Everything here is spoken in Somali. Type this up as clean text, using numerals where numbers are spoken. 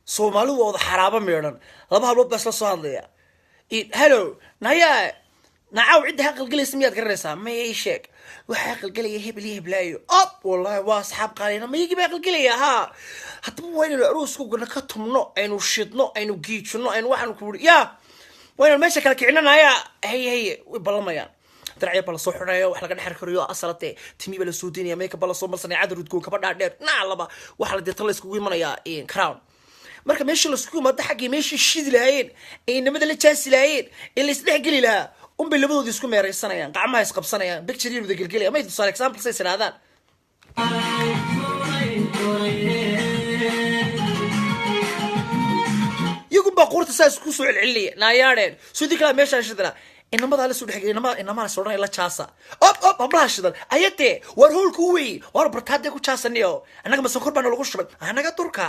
Soomaalidu waa wada xaraabo meedhan. Laba hablood baa isla soo hadlaya. Hello, naya, nacaw, cidda aqalgelaysa miyaad garanaysaa? Maya, ii sheeg. Waxaa aqalgelaya hebel iyo heblaayo. Ob, wallahi waa asxaab qaalina. Mayagii baa aqalgelaya? Haa. Haddaba waa inaynu arooskugana ka tumno, aynu shidno, aynu giijino, aynu waxaanu ku uri ya, waa inaynu meesha kala kicinanaya. Haye haye, way ballamayaan. Daracya baa lasoo xidhaya, wax laga dhex kariyo asalate, timi baa lasoo daynaya, makeup baa lasoo marsanaya, cadar udgoon, kaba dhaadheer naclaba waxaa la deetan la iskugu imanayaa Crown. Marka meeshii laiskugu imaado, xaggii meeshii shidi lahaayeen, ee inamada la jaasi lahaayeen, ee la isdhex geli lahaa, unbay labadoodii isku meeraysanayaan, gacmaha isqabsanayaan, picture yar wada gelgelaya. May tusaale, example, say isiraadaan. Iyagun baa quurta saa isku soo celcelinaya. Naayaadheen, sidii kalaa meeshaan shidana, inamadaa la soo dhexgeliya, inamada, inamaha is odhanaya la jaasa. Ob ob, hablaha shidan ayadee, waar hoolku wey, waar bartaadee ku jaasaniyo, annaga masonkor baa nalagu shubay, annaga durka.